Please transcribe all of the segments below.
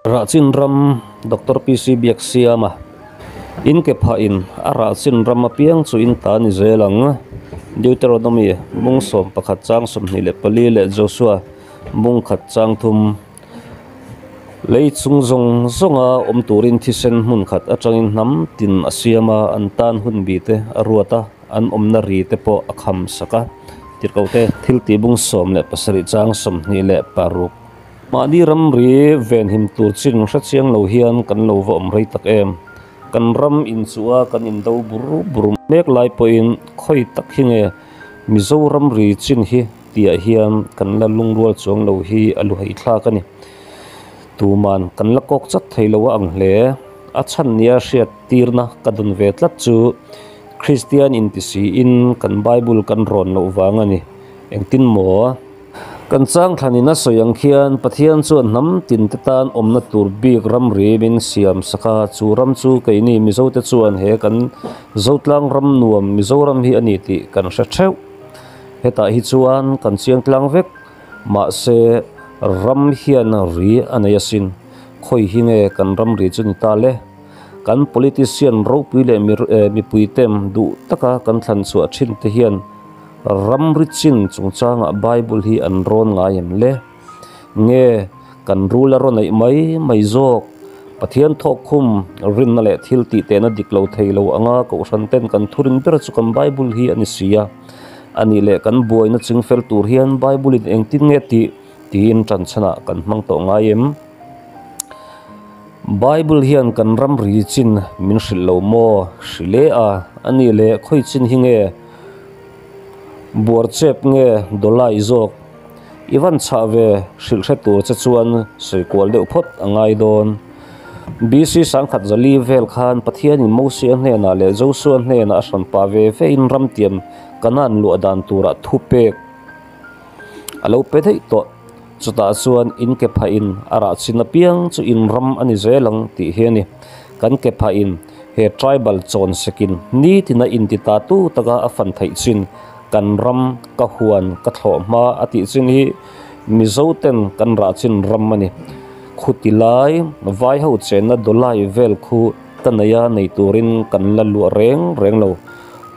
Rahchin ram Doctor PC Biaksiama in ke phahin a rahchin ram apiang chu in ta ni zel ang. Deuteronomy bung 11 chang 24 leh Joshua bung 1 chang 3. Lei chung zawng zawnga awm turin thisen hmun khat atangin hnam tin a siam a, an tan hun bi te a ruat a, an awmna ri te pawh a kham sak a. Tirhkohte thiltih bung 17 chang 26. Mahni ramri venhim tur chin hre chiang lo hian kan lo va awm rei tak em? Kan ram inchuh a kan indo bur bur mek lai pawhin khawi tak hi nge Mizo ramri chin hi tihah hian kan la lungrual chuang lo hi a lu haithlak a ni. Tuman kan la kawk chat thei lo a ang hle. A chhan nia hriat tirna ka dawn ve tlat chu Kristian intisiin kan Bible kan rawn loh vang a ni. Engtin maw? Kan changthlanin a sawi ang khian Pathian chuan hnam tinte tan awmna tur bik ramri min siam sak a, chu ram chu keini Mizote chuan he kan Zotlang ram nuam Mizoram hi a ni tih kan hre theuh. Hetah hi chuan kan chiang tlang vek, mahse ram hian ri a nei asin. Khawi hi nge kan ramri chu ni ta le? Kan politician ropui leh mipuitem duh taka kan thlan chhuah thin te hian Ramri chin chungchangah Bible hi an rawn ngai em le? Nge kan rul a rawn eih mai mai zawk? Pathian thawkkhum rinna leh thil tih tehna dik lo thei lo anga kohhran ten kan thurin ber chu kan Bible hi a ni si a. A nih leh kan buaina chingfel tur hian Bible in engtin nge tih tiin tanchhanah kan hmang tawh ngai em? Bible hian kan ramri chin min hrilh lo maw? Hrilh e a, a nih leh khawi chin hi nge? Buarchep nge Dawlai zawk? I van chhah ve hrilh hre tur che chuan sawi kual deuh phawt a ngai dawn. BC 1400 vel khan Pathianin Mosia hnenah leh Josua hnenah a hran pah ve vein ramtiam Kanaan luah dan turah thu pek a lo pe daih tawh. Chutah chuan in ke phahin a rah chin apiang chu in ram a ni zel ang tih hi a ni. Kan ke phahin he tribal chawn sekin nitina inti ta tu taka a fan theih chin kan ram ka huan ka thlawh hma a tih chin hi Mizo ten kan rah chin ram a ni. Khuti lai vai ho chenna dawlai vel khu ka nei a nei turin kan la luah reng reng lo.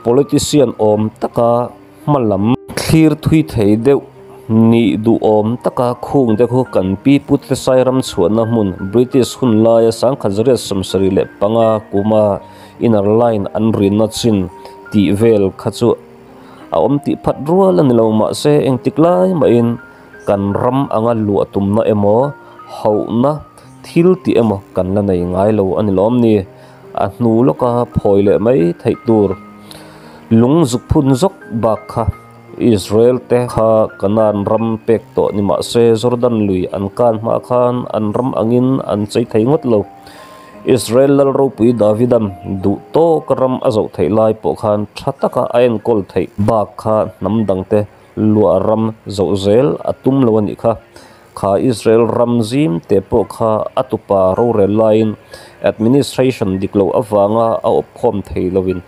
Politician awm taka Hma lam thlir thui thei deuh nih duhawm taka khung te khu kan pi pute Sairam chhuahna hmun British hun laia 1975 kuma Inner Line an rinna chin tih vel kha chu a awm tih phat rual a ni lo mahse engtik lai mahin kan ram anga luah tumna emaw hauhna thil tih emaw kan la nei ngai lo a ni lawm ni. A hnu lawka phawi leh mai theih tur lung zuk phun zawk bak kha Israel te kha Kanaan ram pek tawh ni mah se Jordan lui an kan hma khan an ram angin an chei thei ngawt lo. Israel lal ropui Davidan duh tawk ram a zoh theih lai pawh khan tha taka a enkawl theih bak kha hnam dangte luah ram zoh zel a tum lo a nih kha. Kha Israel ram zim te pawh kha a tupa rorel laiin administration dik loh avanga a awpkhawm thei loin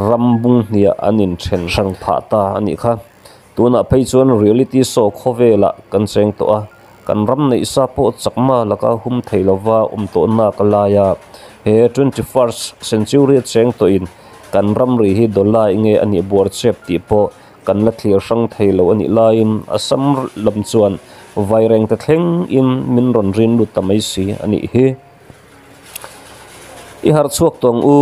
ram bung hniah an inthen hrang phah ta a nih kha. Tunah phei chuan reality show khawvelah kan cheng tawh a, kan ram neih sa pawh chakma laka hum thei lova awm tawh nak laia he 21st century a cheng tawhin kan ramri hi dawlai nge a nih buar chep tih pawh Kan la thlir hrang thei lo a nih laiin Assam lam chuan vairengte thlengin min rawn rin lut ta mai si a nih hi. I harh chhuak tawng u,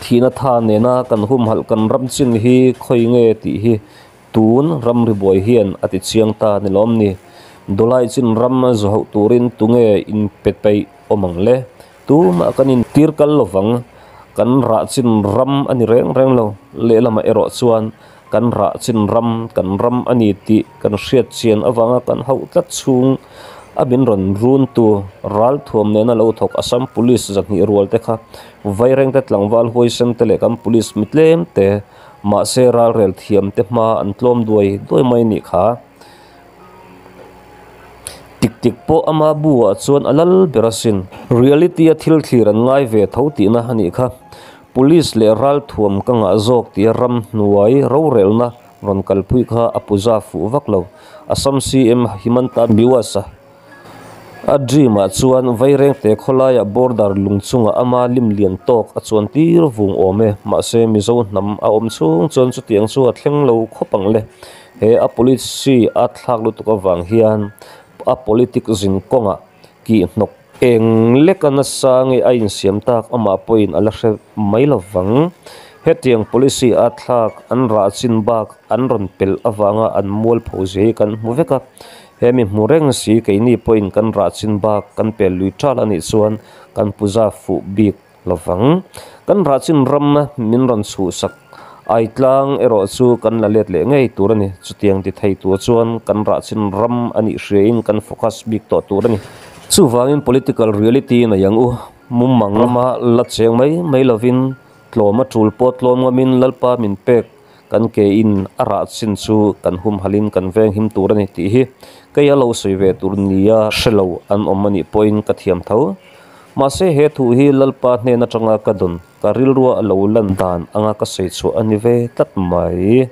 thihna tha nena kan humhalh kan ram chin hi khawi nge tih hi tun ramri buai hian a ti chiang ta ni lawm ni. Dawlai chin ram zawhauh turin tunge inpe peih awm ang le? Tumah kan intir kal lovang, kan rah chin ram a ni reng reng lo. Lehlamah erawh chuan kan rah chin ram, kan ram a ni tih kan hriat chian avanga kan hauh tlat chhung a min rawn runtu ralthuam nena lo thawk Assam Police 200 rual te kha Vairengte tlangval huaisen te leh kan Police mi tlem te mahse ralrel thiam te hma an tlawm duai duai mai nih kha. Tik tik pawh ama bu ah chuan a lal ber asin. Reality a thil thlir an ngai ve tho tihna a nih kha. Police leh ralthuam ka ngah zawk tia ramhnuai rorelna rawn kalpui kha a puza fuh vak lo. Assam CM Himanta Biwasa. A dream ah chuan Vairengte khawlaiah border lung chungah ama lim lian tawk a chuan tir vung awm e. Mahse Mizo hnam a awm chhung chuan chutiang chu a thleng lo khawp ang le. He a policy a thlak lutuk avang hian a politic zin kawngah kih hnawk eng leka nasa nge a insiam tak amah pawhin a la hre mai lovang. Hetiang policy a thlak an rah chin bak an rawn pelh avanga an mualpho zia hi kan hmu vek a. He mi hmu reng si keini pawhin kan rah chin bak kan pel lui ṭal a nih chuan kan puja fuh bik lovang. Kan rah chin ram min rawn chhuhsak ai tlang erawh chu kan la let leh ngei tur a ni. Chutiang ti thei tur chuan kan rah chin ram a nih hriain kan focus bik tawh tur a ni. Chuvangin political reality nei ang u. Mumang rama la cheng mai mai lovin tlawm a tul pawh tlawm ngamin Lalpa min pek Kan ke in a rah chin chu kan humhalhin kan venghim tur a ni tih hi kei a lo sawi ve tur nia hre lo an awm a nih pawhin ka thiam tho. Mahse he thu hi Lalpa hnen atanga ka dawn ka rilrua a lo lan dan anga ka sawi chhuah a ni ve tlat mai.